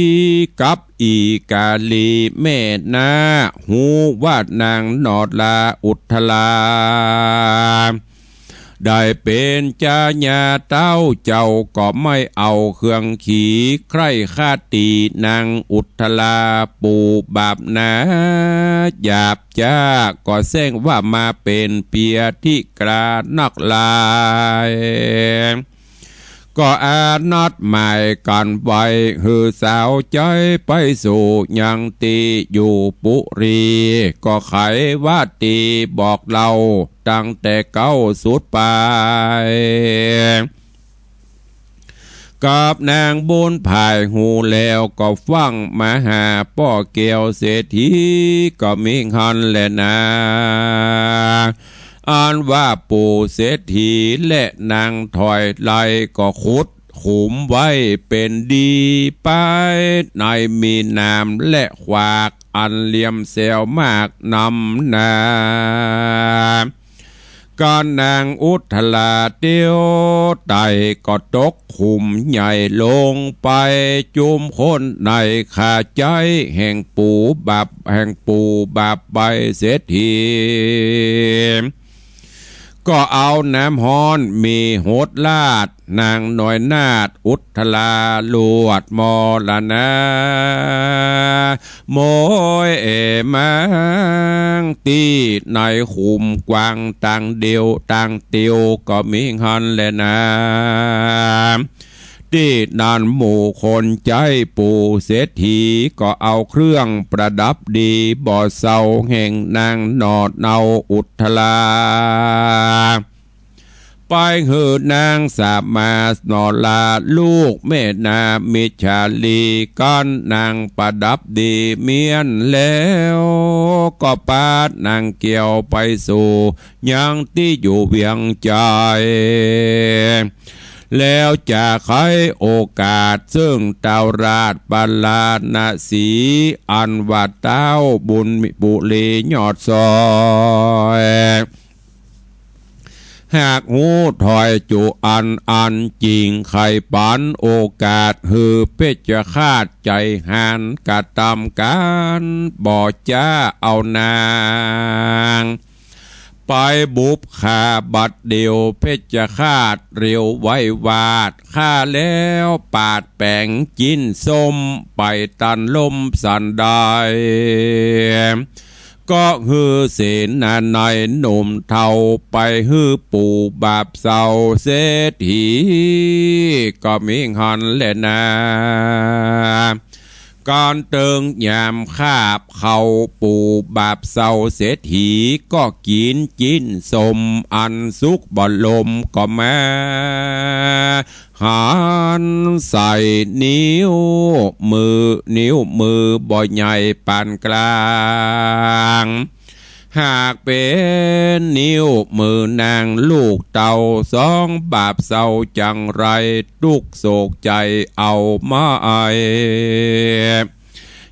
กับอีกาลีแม่นา ฮู้ว่านางนอราอุทธรา ได้เป๋นจาญาเต้า เจ้าก็ไม่เอาเคืองขี ใคร่ฆ่าตี๋นางอุทธรา ปู่บาปหนาหยาบ จ๊า ก็แจ้งว่ามาเป๋นเปียธิกานักลาย ก็อานัดหมายกั๋นไว้ หื้อสาวใจ๊ไปสู่ยังตี้อยู่ปุรี ก็ไขว่าตี๋บอกเล่า ตั้งแต่เก๊าสุดปาย กับนางบุญผายฮู้แล้ว ก็ฟั่งมาหาป้อแก้วเศรษฐี ก็มีหั้นแลนา อันว่าปู่เศรษฐีและนางถอยไล ก็ขุดขุมไว้เป๋นดีไป ในมีน้ำและขวาก อันเหลี่ยมแซวมากนำนา ก็นางอุทธราเตียวไต่ ก็ตกขุมใหญ่ลงไป จุมคนในคาใจ๊ แห่งปู่บาป แห่งปู่บาปใบเศรษฐี ก็เอาน้ำฮ้อนมีหดราด นางน้อยนาฏอุทธราลวดมรณา โมยเอมัง ตี้ในขุมกว้างตางเดียวตางเตียว ก็มีหั้นแลนา ตี้นั้นหมู่คนใจ๊ปู่เศรษฐี ก็เอาเครื่องประดับดีบ่เศร้า แห่งนางนอเนาอุทธรา ไปหื้อนางสามาสนอรา ลูกแม่นามิจฉาลี กั๋นนางประดับดีเมี้ยนแล้ว ก็ปาดนางแก้วไปสู่ยังตี้อยู่เวียงใจ๋ แล้วจะไขโอกาสซึ่งเต้าราชปาราณสี อันว่าเต้าบุญปุรียอดซอย หากฮู้ถ้อยจุอันอันจริง ใค่ปั๋นโอกาสหื้อเพชฌฆาตใจ๋หาญกระตำก๋าน บ่จ๊าเอานางไปบุบฆ่าบัดเดี่ยว เพชฌฆาตเร็วไววาด ฆ่าแล้วปาดแป๋งจิ๊นส้ม ไปตันล้มสันได้ ก็หื้อเสนานัยหนุ่มเฒ่า ไปหื้อปู่บาปเศร้าเศรษฐี ก็มีหั้นแลนา ก๋านเติงยามคาบเข้า ปู่บาปเศร้าเศรษฐี ก็กิ๋นจิ๊นส้มอันสุกบ่ลม ก็มา หันใส่นิ้วมือ นิ้วมือบ่ใหญ่ปานกลาง หากเป๋นนิ้วมือนางลูกเต้า สองบาปเศร้าจังไร ตุ๊กข์โศกใจ๋เอามาไอ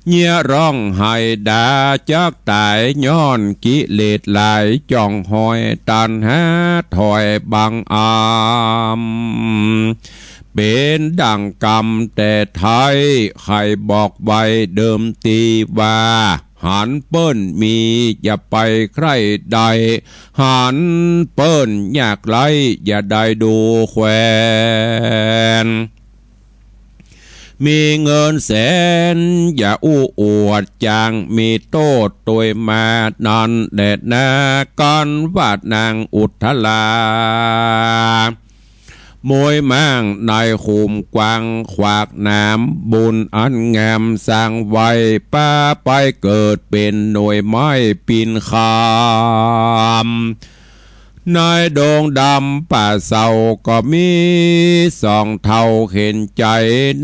เยียะร้องไห้ด่าจักต๋าย ย้อนกิเลสหลาย จ้องหอยตัณหาถอยบังอาม เป๋นดั่งกรรมแต่ไท้ ใค่บอกไว้เดิมตี้ว่า หันเปิ้นมี อย่าไปใคร่ได้ หันเปิ้นยากไร้ อย่าได้ดูแควน มีเงินแสน อย่าอู้อวด จางมีโต้ษตวยมา นั้นแหละนา กันว่านางอุทธรา มวยม่างในขุมกวาง ขวากหนามบุญอันงาม สร้างไว้ ปาไปเกิดเป๋นหน่วยไม้ปิ่นคำ ในดงดำป่าเศร้า ก็มีสองเฒ่าเข็ญใจ๋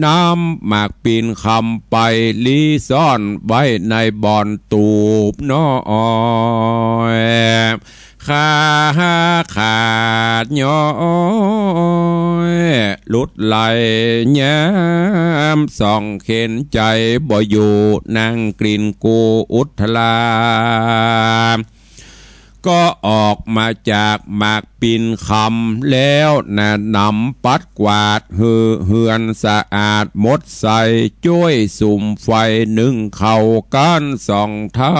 นำหมากปิ่นคำไป ลี้ซ่อนไว้ในบ่อนตูบน้อย ขาขาดย้อย หลุดไหลยามสองเข็ญใจ๋ บ่อยู่นางกลิ่นกูอุทธรา ก็ออกมาจากหมากปิ่นคำ แล้วนะนำปัดกวาดหื้อเฮือนสะอาดหมดใส จ้วยสุมไฟนึ่งข้าวกั๋นสองเฒ่า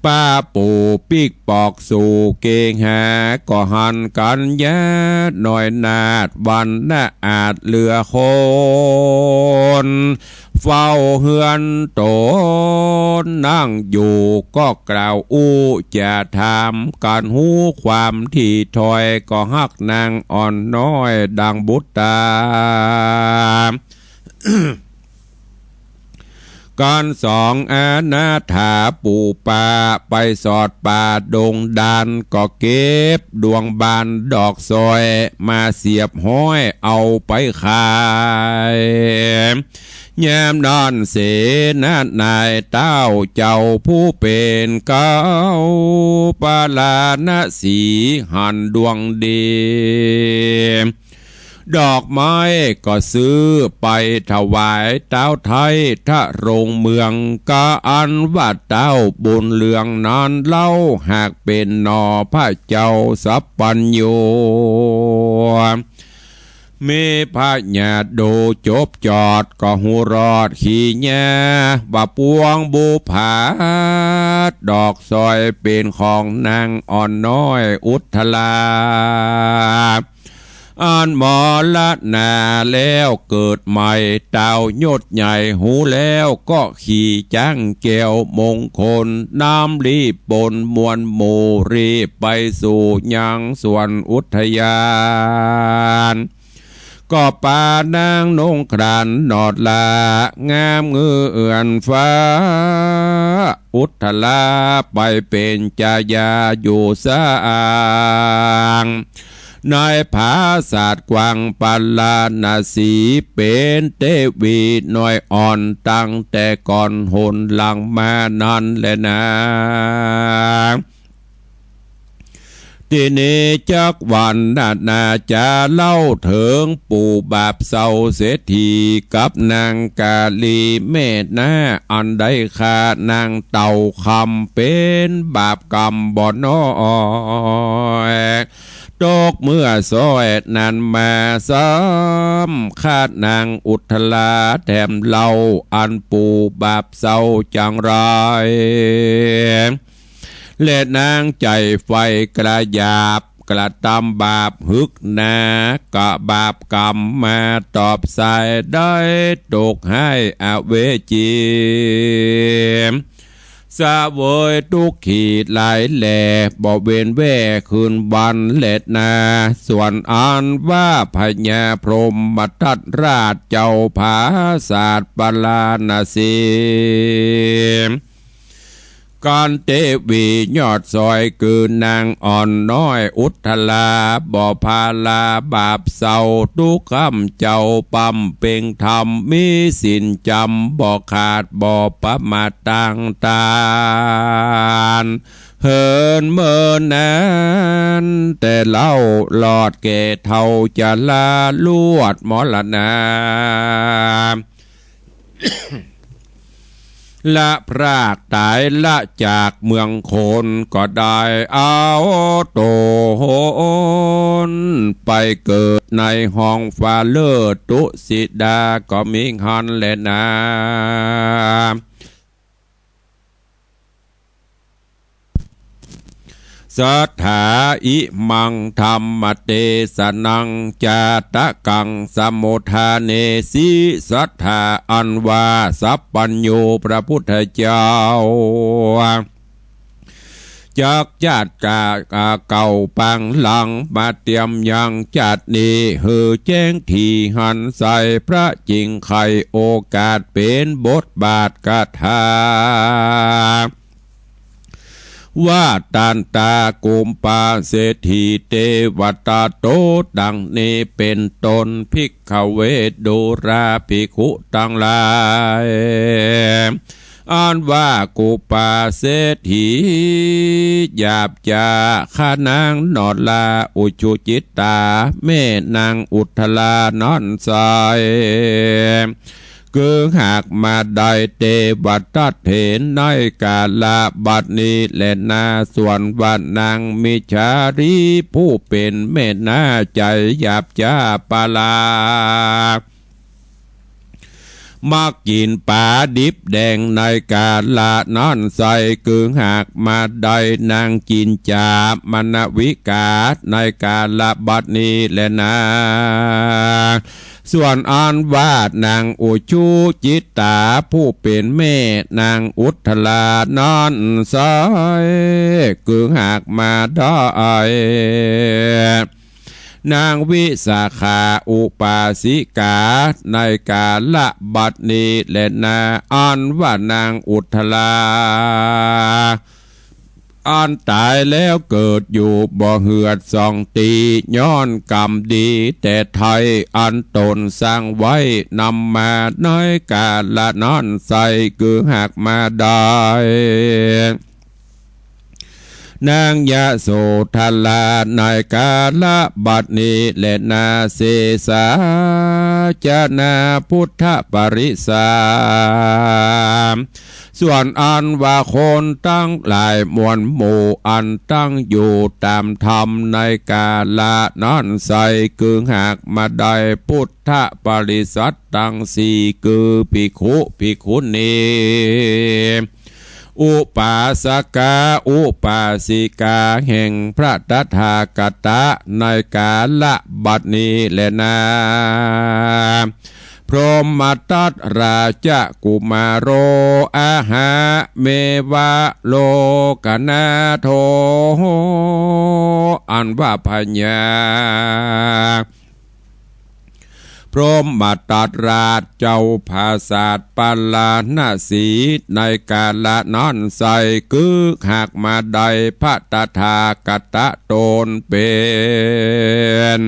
ป้าปูปิ๊กปอกสู่เกหา ก็หันกั๋นยาน้อยนาด วันนาอาจเหลือคน เฝ้าเฮือนต๋นนั่งอยู่ ก็กล่าวอู้จะถามกั๋น ฮู้ความถี่ถ้อย ก็ฮักนางอ่อนน้อยดังบุตตา กั๋นสองอนาถา ปู๋ป้าไปสอดป่าดงดาน ก็เก็บดวงบานดอกสร้อย มาเสียบห้อยเอาไปขาย ยามนั้นเสนาหน่าย เต้าเจ้าผู้เป๋นเก๊าปาราณสี หันดวงดี ดอกไม้ก็ซื้อไปถวายเต๊าไท้ทะโรงเมือง กาอันว่าเต้าบุญเรืองนั้นเล่า หากเป๋นหน่อพระเจ้าสัพพัญญู มีพระญาติดูจบจอด ก็ฮู้รอดขี้ยา ว่าปวงบุปผาดอกสร้อย เป๋นของนางอ่อนน้อยอุทธรา อันมรณาแล้วเกิดใหม่ เต้ายศใหญ่ฮู้แล้ว ก็ขี่จ๊างแก้วมงคล นำรีบปนมวลหมู่ รีบไปสู่ยังสวนอุทยาน ก็ปานางนงครานหนอดละ งามเงือนฟ้า อุทธราไปเป๋นจายาอยู่สาง ในผาสาทกว้างปาราณสี เป๋นเตวีน้อยอ่อน ตั้งแต่ก่อนหนหลังมานั้นแลนา ตี้นี้จักวรรณนาจะเล่าเถิงปู่บาปเศร้าเศรษฐี กับนางกาลีแม่นา อันได้ฆ่านางเต่าคำ เป๋นบาปกรรมบ่น้อย ตกเมื่อสร้อยนั้นมาซ้ำ ฆ่านางอุทธราแถมเล่า อันปู่บาปเศร้าจังไร และนางใจ๋ใฝ่กระหยาบ กระตำบาปหึกหนา กะบาปกรรมมาตอบสาย ได้ตกห้ายอเวจี เสวยตุ๊กขีหลายแล บ่เว้นแว่คืนวันแลนา ส่วนอันว่าพญาพรหมทัตราชเจ้าผาสาทปาราณสี กันเตวียอดสร้อย คือนางอ่อนน้อยอุทธรา บ่พาลาบาปเศร้า ตุ๊กกำเจ้าปำเพ็งธรรม มีศีลจำบ่ขาด บ่ประมาทตางตาน เหินเมินนานแต่เล่า ลอดแก่เฒ่าจะลาลวดมรณา ละพรากต๋ายละจากเมืองคน ก็ได้เอาต๋นไปเกิดในห้องฟ้าเลิศ ตุสิตาก็มีหั้นแลนา สัตถา อิมัง ธัมมเตสะนัง จาตะกัง สมุทฐาเนสิ สัตถา อันว่าสัพพัญญูพระพุทธเจ้า จักจัดก๋า ก๋าเก่าปางหลังมาเตียมยังจัดนี้ หื้อแจ้งถี่หันใส พระจิ่งไขโอกาสเป๋นบทบาทกถา ว่าตันตากุปาเศรษฐีเตวตาโต ดังนี้เป๋นต้น ภิกขเว ดูราภิกขุตังหลาย อันว่ากุปาเศรษฐีหยาบจ๊า ขะนางนอรา อุชุจิตตา แม่นางอุททรานั้นใส คือหากมาได้ เตวตาเถน ในกาละบัดนี้แลนา ส่วนว่านางมิจฉารีผู้เป๋นแม่หน้าใจ๋หยาบจ๊าปลา มักกิ๋นป๋าดิบแดงในกาละนั้นใส คือหากมาได้นางจินจามณวิกา ในกาละบัดนี้แลนา ส่วนอันว่านางอุชุจิตตาผู้เป๋นแม่นางอุททรานั้นใส คือหากมาได้ นางวิสาขาอุปาสิกา ในกาละบัดนี้แลนา อันว่านางอุททรา อันต๋ายแล้วเกิดอยู่บ่เหือดสองตี้ ย้อนกรรมดีแต่ไท้ อันต๋นสร้างไว้นำมาในกาละนั้นใส คือหากมาได้ นางยโสธรา ในกาละบัดนี้แลนา เสสาจนาพุทธปริสา ส่วนอันว่าคนตังหลายมวลหมู่ อันตั้งอยู่ต๋ามธรรมในกาละนั้นใส คือหากมาได้พุทธปริษัทตังสี่ คือภิกขุ ภิกขุณี อุปาสกา อุปาสิกา แห่งพระตถาคตะ ในกาละบัดนี้แลนา พรหมทัตราชกุมารโร อะหะเมวะโลกนาโถ อันว่าพญา พรหมทัตราชเจ้าผาสาทปาราณสี ในกาละนั้นใส คือหากมาได้พระตถาคตะต๋นเป๋น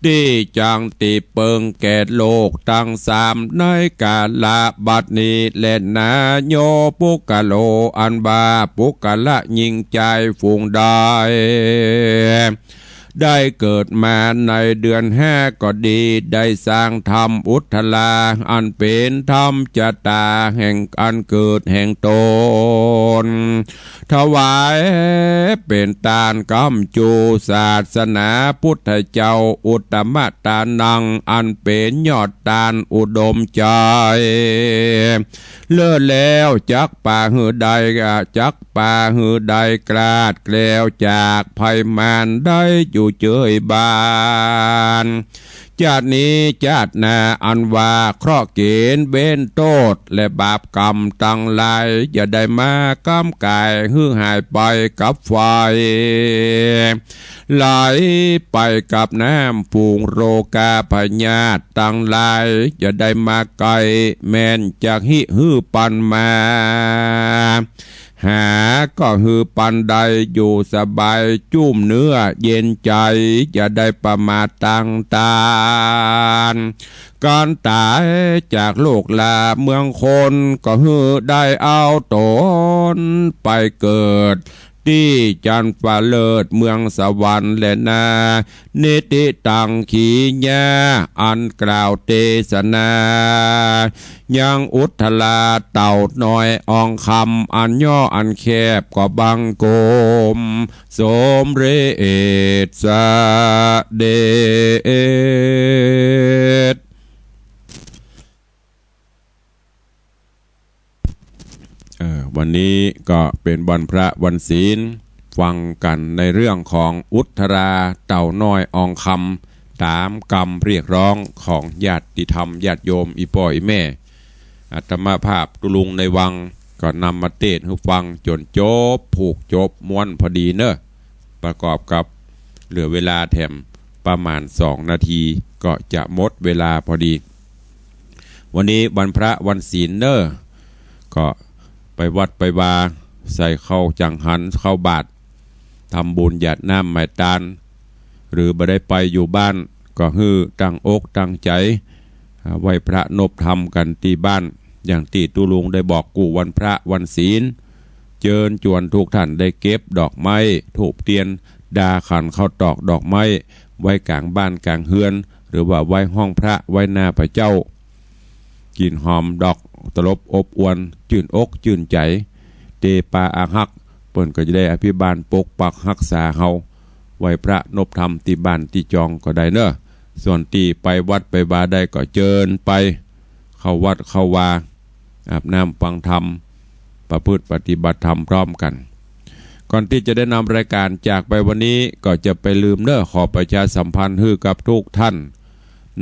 ตี้จั้งตี้เปิงแก่โลกตังสาม ในกาละบัดนี้แลนา โยปุคคโล อันว่าปุคคละญิงจายฝูงใด ได้เกิดมาในเดือนห้าก็ดี ได้สร้างธรรมอุททรา อันเป๋นธรรมจตาแห่งอันเกิดแห่งต๋น ถวายเป๋นตานก๋ำจู๋ศาสนาพุทธเจ้า อุตตมะตานัง อันเป๋นยอดตานอุดมใจ๋ เลิศแล้วจักปาหื้อได้ จักปาหื้อได้กลาดแคล้วจากภัยมารได้อยู่เจยบาน จาตินี้จาติหน้าอันว่าเคราะห์เก๋ณฑ์เว้นโต้ษและบาปกรรมตังหลาย อย่าได้มาก้ำก๋ายหื้อหายไปกับไฟ ไหลไปกับน้ำฝูงโรคาพยาธิตังหลาย อย่าได้มาใก้ แม้นจักหิ้วหื้อปันมา หาก็หื้อปันได้อยู่สบายจุ้มเนื้อเย็นใจ๋ อย่าได้ประมาทตังตาน ก๋านต๋ายจากโลกลาเมืองคน ก็หื้อได้เอาต๋นไปเกิด ตี้จันทร์ประเสริฐเมืองสวรรค์แลนา นิติตังขีญา อันกล่าวเตสนา ยังอุทธราเต่าน้อยอองคำ อันย่ออันแคบก็บังคม สมเร็จเสด็จ เอ่อ วันนี้ก็เป๋นวันพระวันศีล ฟังกั๋นในเรื่องของอุทธราเต่าน้อยอองคำ ต๋ามกำเรียกร้องของญาติธรรมญาติโยมอี่ป้ออี่แม่ อาตมาภาพตุ๊ลุงในวังก็นำมาเตสน์หื้อฟังจ๋นจบ ผูกจบม้วนพอดีเนาะ ประกอบกับเหลือเวลาแถมประมาณสองนาที ก็จะหมดเวลาพอดี วันนี้วันพระวันศีลเนาะ ก็ไปวัดไปวา ใส่ข้าวจังหันข้าวบาตร ทำบุญหยาดน้ำไหว้ตาน หรือบ่ได้ไปอยู่บ้าน ก็หื้อตั้งอกตั้งใจ๋ อ่า ไหว้พระนบธรรมกั๋นตี้บ้าน อย่างตี้ตุ๊ลุงได้บอกกู้วันพระวันศีล เจิญจวนทุกท่านได้เก็บดอกไม้ ธูปเตียน ดาขันข้าวตอกดอกไม้ ไว้ก๋างบ้านก๋างเฮือน หรือว่าไว้ห้องพระ ไว้หน้าพระเจ้า กลิ่นหอมดอกตลบอบอวล จื้นอกจื้นใจ๋ เตปาอาฮัก เปิ้นก็จะได้อภิบาลปกปักฮักษาเฮา ไหว้พระนบธรรมตี้บ้านตี้จองก็ได้เนาะ ส่วนตี้ไปวัดไปวาได้ก็เจิญไป เข้าวัดเข้าวา อาบน้ำฟังธรรม ประพฤติปฏิบัติธรรมพร้อมกั๋น ก่อนตี้จะได้นำรายก๋านจากไปวันนี้ ก็จะไปลืมเนาะ ขอประชาสัมพันธ์หื้อกับทุกท่าน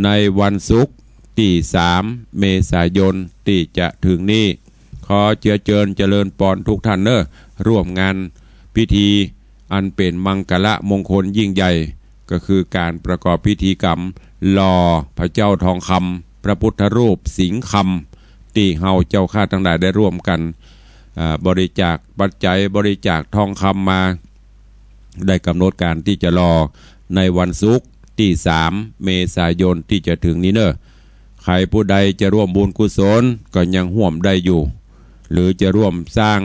ในวันศุกร์ตี้สามเมษายนตี้จะถึงนี้ ขอเจือเจิญเจริญปอนทุกท่านเนาะ ร่วมงานพิธีอันเป๋นมังคละมงคลยิ่งใหญ่ ก็คือก๋านประกอบพิธีกรรมหล่อพระเจ้าทองคำ พระพุทธรูปสิงห์คำ ตี้เฮาเจ้าข้าตังหลายได้ร่วมกั๋น อ่า บริจาคปัจจัย บริจาคทองคำมา ได้ก๋ำหนดก๋านตี้จะหล่อในวันศุกร์ตี้สามเมษายนตี้จะถึงนี้เนาะ ใผผู้ใดจะร่วมบุญกุศลก็ยังฮ่วมได้อยู่ หรือจะร่วมสร้าง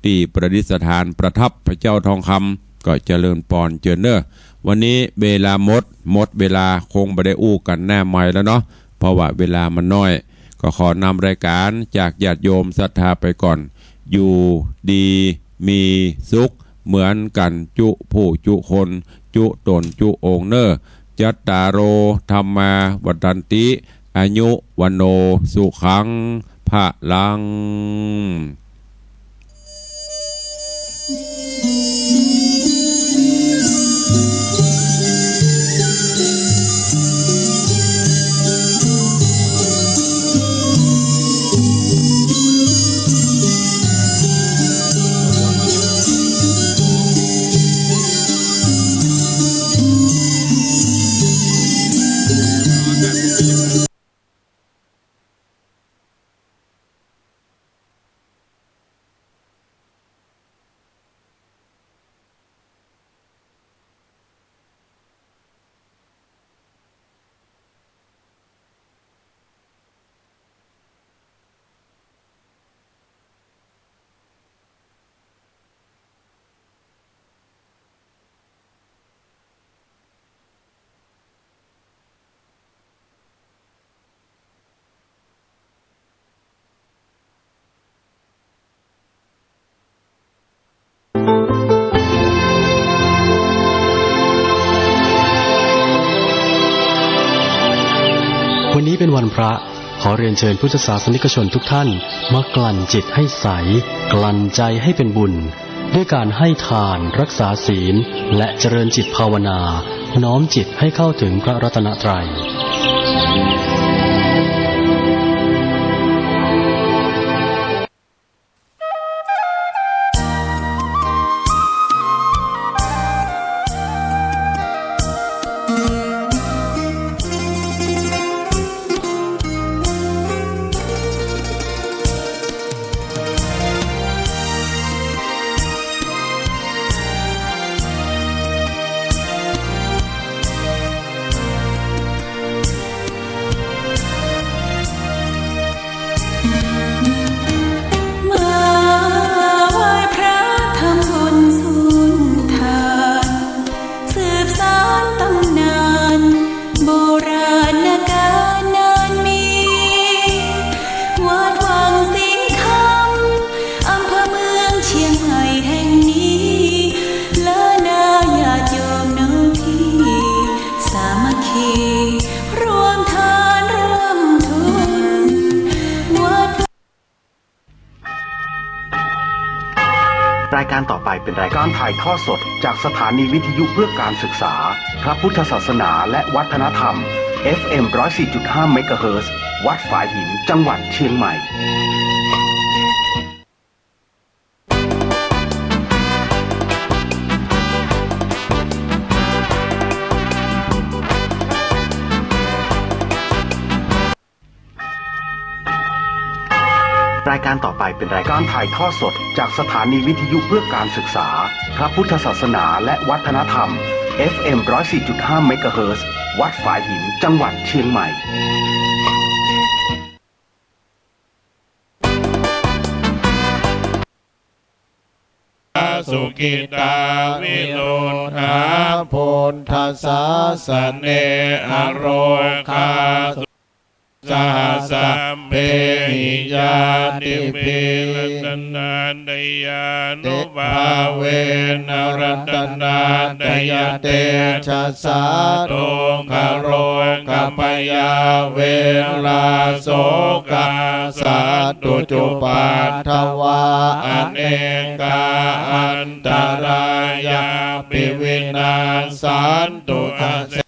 ตี้ประดิษฐานประทับพระเจ้าทองคำ ก็เจริญปอนเจิญเนาะ วันนี้เวลาหมด หมดเวลา คงบ่ได้อู้กั๋นหน้าไมค์แล้วเนาะ เพราะว่าเวลามันน้อย ก็ขอนำรายก๋านจากญาติโยมศรัทธาไปก่อน อยู่ดีมีสุขเหมือนกั๋นจุผู้จุคน จุต๋นจุองค์เนาะ จัตตาโร ธัมมา วัฑฒันติ อายุ วัณโณ สุขัง พะลัง วันนี้เป็นวันพระ ขอเรียนเชิญพุทธศาสนิกชนทุกท่าน มากลั่นจิตให้ใส กลั่นใจให้เป็นบุญ ด้วยการให้ทาน รักษาศีล และเจริญจิตภาวนา น้อมจิตให้เข้าถึงพระรัตนตรัย ข รายการต่อไปเป็นรายการถ่ายทอดสดจากสถานีวิทยุเพื่อการศึกษา พระพุทธศาสนาและวัฒนธรรม เอฟเอ็ม ร้อยสี่จุดห้า เมกะเฮิรตซ์ วัดฝายหิน จังหวัดเชียงใหม่ รายการต่อไปเป็นรายการถ่ายทอดสดจากสถานีวิทยุเพื่อการศึกษา พระพุทธศาสนาและวัฒนธรรม เอฟเอ็ม ร้อยสี่จุดห้า เมกะเฮิรตซ์ วัดฝายหิน จังหวัดเชียงใหม่ สุขิตา วิรุฬหา พุทธศาสเน อโรคา สุ สห สัพเพหิ ญาติปิ รัตนาตยานุภาเวนะ รัตนาตยะเตชะสา ทุกขโรคพยาเวรา โสกา สัตตุจุปัฏฐวา อเนกา อันตรายาปิ วินาสสันตุ อาเส